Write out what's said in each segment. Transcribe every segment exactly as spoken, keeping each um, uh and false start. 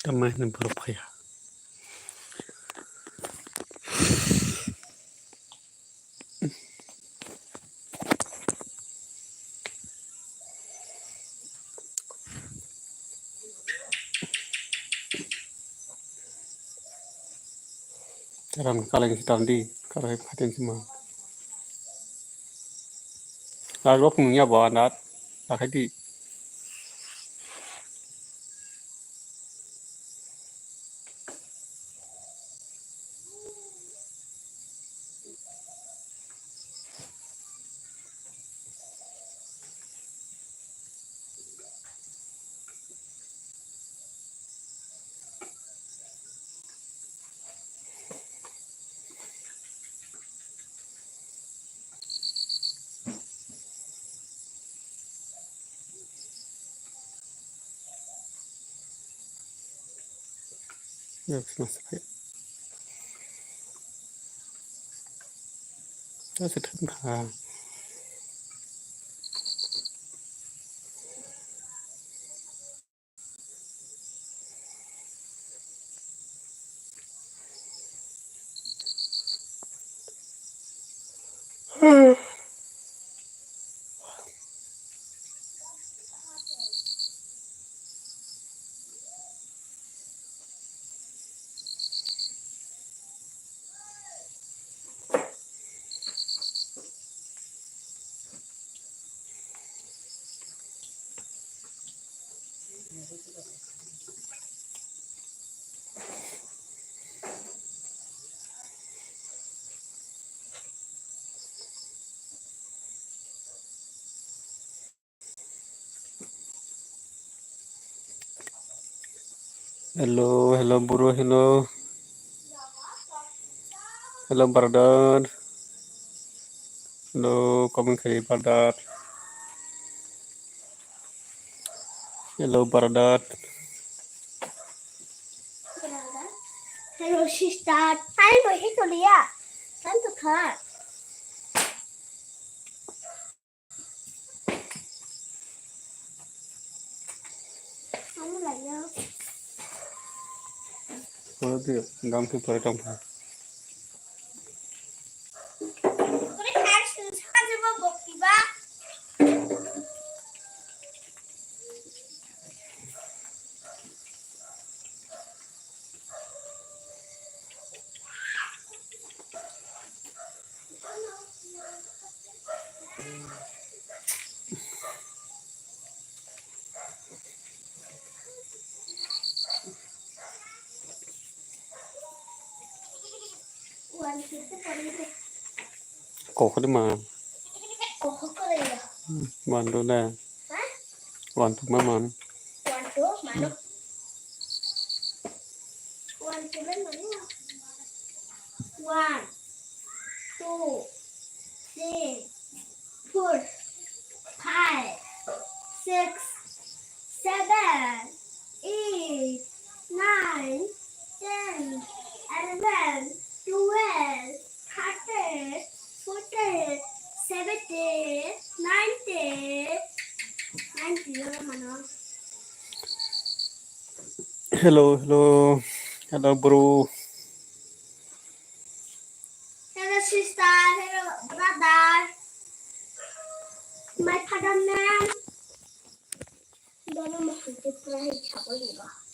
Tamo hwnwi borok phaiya. Ram kalai se tam di, kalai phaten se ma. Aro phunukya bo anat, akhai di. Hello, hello, bro, hello. Hello, brother. Hello, comment khaidi, brother. Hello, brother. Hello, sister. Hi, boy, hello, Leah. Come to car. Pore diyo, gam khe pore tong kha. Kok de ma. Hmm, one, two de. One, two ma man. One, two, mano. One, two, mano. One, two, three, four, five, six, seven, eight, nine, ten, eleven, twelve, thirteen, fourteen, seventeen, nineteen, nineteen, mano. Hello, hello, hello, bro. Hello, sister. Hello, brother. My father name. Dona mo hante pura hi chabo hiba.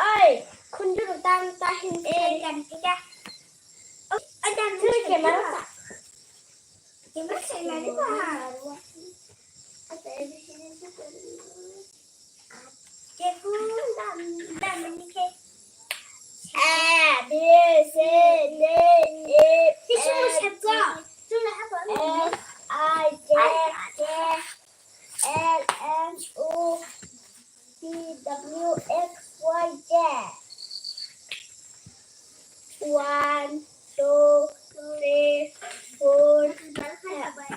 Oi, khunju rok tang ta hin. Eh, dan thika. Oh, oh, dan thika. Camera sa. Camera sa mani ba. Ke kun dan, dan mani ke. A, B, C, D, E, F, G, H, I, J, K, L, M, O, P, W, X, Y, Z. One, two, three, four,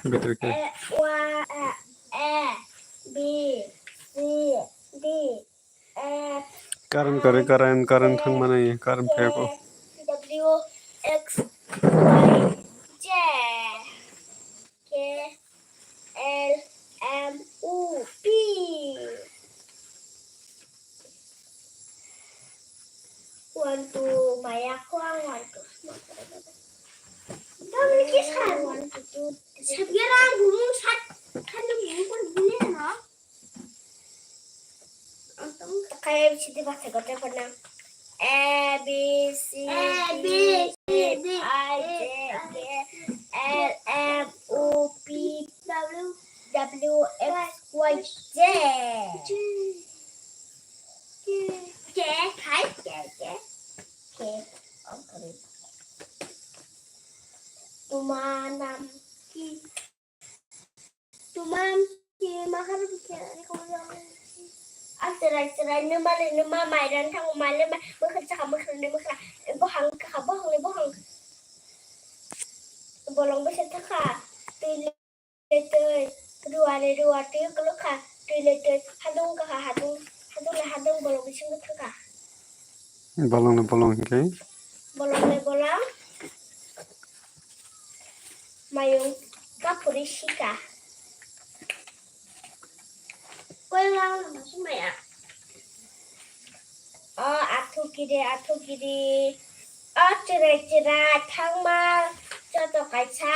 Betul ke? A, Y, A, A, B, C, D, F, Current kare, current, current thang mani, current phai ko. W, X, Y, Z, K, L, M, O, P. One, two, maya ko ang one, two. Tamni kisa one, two, two, three. Sabya rang gumung sat, kan gumung kan gumung na. Kaya A B C D bathai kotor porna. A, B, C, A, D, B, C, D, I, J, K, L, M, O, P, W, W, X, Y, Z. K, khai, K, K, K. Tuma nam ki. Tumam si mahar bikhe ani kamo yang. A chwrai chwrai numa le numa mairan thango maile mai mukhan chakha mukhan le mukhan. Bohang kakha bohang le bohang. Bolong bese thakha twi le twi ruwa le ruwa twi kulukha twi le twi hadung kakha hadung hadung le hadung bolong bisingo thakha. Bolong le bolong hinkhe? Bolong le bolong. Mayung kaphuri sika. Koi lang lang sumaya. O athukiri, athukiri. O chwrai chwrai thangma joto kaisa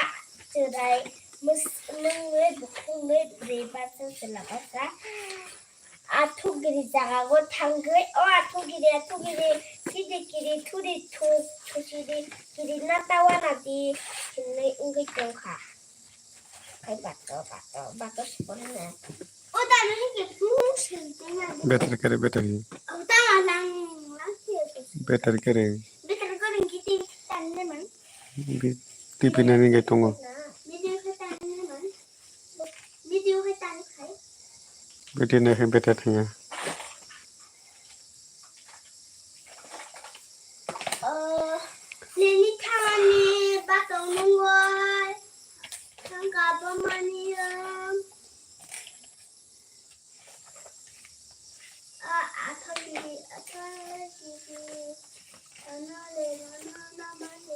chwrai mwnwi bukhuknwi bwrwi basa chwla basa. Athukiri jagao thangwi, o athukiri, athukiri, sidi kiri, thuri thu, thusidi kiri, nata wana di hinwi wngwi tongkha. Hai bato, bato, bato sipor hwnwi. O dano hike phung senteng na. Battery kare, battery. O tama lang, lang sio. Battery kare. Battery kare giti tanne man. Bi-, tipi nani gai tongo. Video khe tanne man. Video khe tanne khai. Battery nai khe battery thangya. Oh, nini thani bato nungoi. Thangka bomani ram. A, athani, athani, anale, anamale,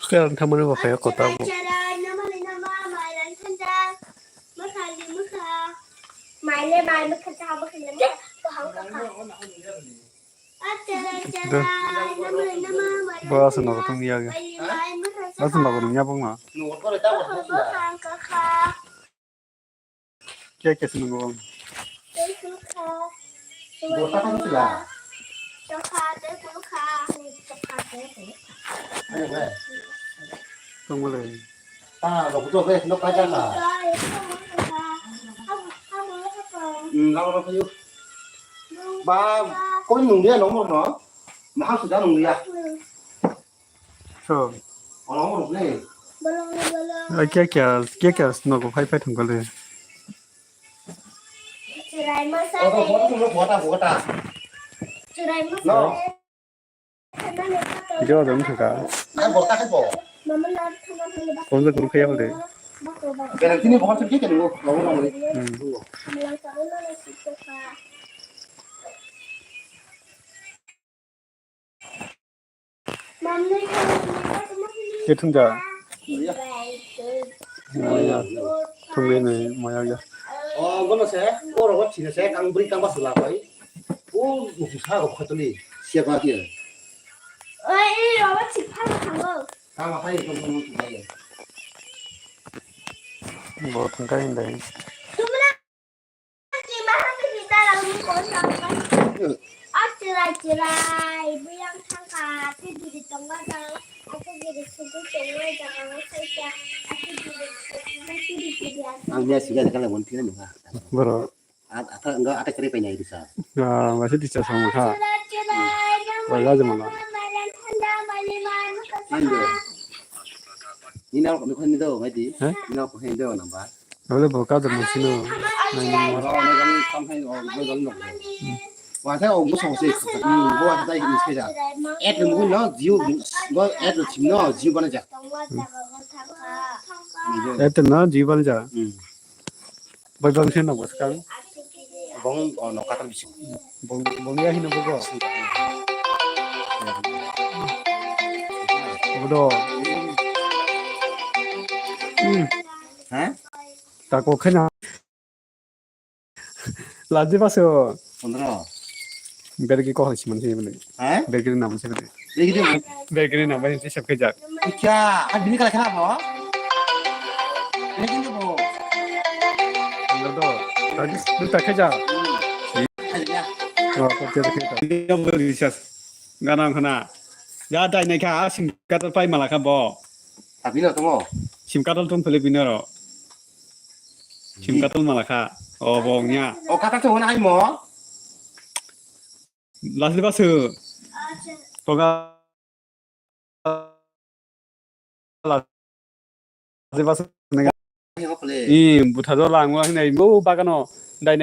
Kaya ang thamani bo kaya kota bo. Bo aswk nogo tong ya. Aswk nogo nung ya bongma. Kya kya sinungo? Tei kulkha. Bota kan sila. Chokha, tei kulkha. Chokha, tei kulkha. Ayo, bai. Tongmole. Ah, lo kuto be, lo kai jana. Hmm, lo lo kayu. Ba, koi nung dia nomor no. Mahal sudah nung dia. So. Ai, kya kya, kya kya nogo phai phai thangkole. No. Video dong thangka. Phone se guru khaya hole. Hmm. Khe thung ja. Maya. Thung le nai maya ya. Oh, bono se, o rogo thina se, kang bri kang ba sula koi. O musi sa ro khatuli, sia ba dia. Oi, i rogo thik pha thango. Kang ba phai ko mo thung ya. Bo thung kai ndai. Tumra. Ang dia siga kala won thina nungha. Boro. Ata enggak ata kere pai nai bisa. Ah, masih dicas sama ha. Wala jemana. Ando. Ini nak ni kan do ngai di. Hah? Ini nak ni do nambah. Wala boka do masih no. Nai. Wala ngai kan sampai oh gue dalam nak. Wala oh gue sama sih. Hmm, gue ada tadi ini sepeda. Et lu mungkin no, jiu, gue et lu cim no, jiu mana aja. Et na jiu mana aja. Hmm. Bai bang sen nang bwskang. Bong, oh, no, katal bising. Bong, bong ya hino bogo. Bodo. Hmm. Ha? Tako khena. Laji baso. Pondro. Bergi ko halsi mansi bole. Ha? Bergi na mansi bole. Bergi de. Bergi na mansi sab kejak. Ikya, ha bini kala khela bo. Ini kintu bo. Pondro do. Tadi, tu tak kejak. Aja. Oh, kau tiada kita. Dia boleh bisa. Ganang khana. Ya, dai naikha, sim katal pai malakha bo. Tapi lo tamo. Sim katal tong phele bini ro. Sim katal malakha. O bo nya. O kata to na ai mo. Last ba su. Toga. Last ba su. Ai mo kole. I butha do langwa hinai mo bagano. Dai